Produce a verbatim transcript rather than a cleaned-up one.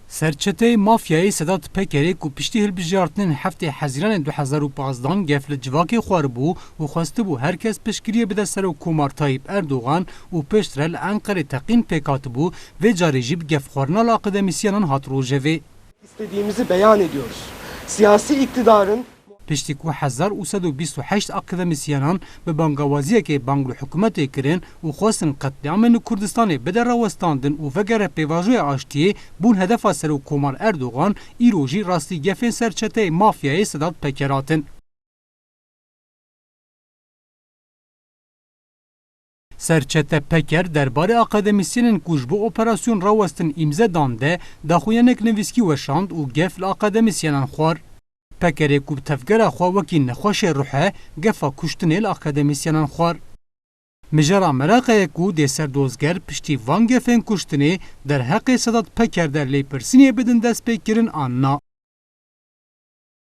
Serçeteyê mafyayê Sedat Pekerê ku piştî hilbijartinên heftê Hezîranê du hezar û pazdan gef li civakê xwaribû û xwestibû her kes piştgiriyê bide Serokkomar Tayyip Erdogan û piştre li Enqerê teqîn pêk hatibû, vê carê jî bi gefxwarina li akademîsyenan hat rojevê. İstediğimizi beyan ediyoruz. Siyasi iktidarın Piştî ku hezar û sed û bîst û heşt akademîsyenan bi bangawaziyekê bang li hikûmetê kirin û xwestin qetlîamên li Kurdistanê bide rawestandin û vegere pêvajoya aştiyê bûn hedefa Serokkomar Erdogan, îro jî rastî gefên serçeteyê mafyayê Sedat Peker hatin. Serçete Peker derbarê akademîsyenên ku ji bo operasyon rawestin îmze dan de daxuyanek nivîskî weşand û gef li akademîsyenan xwar. Pekerê ku bi tevgera xwe wekî nexweşê ruh e, gefa kuştinê li akademîsyenan xwar. Mijara meraqe ye ku dê serdozger piştî van gefên kuştinê derheqê Sedat Peker de lêpirsînê bidin destpêkirin an na.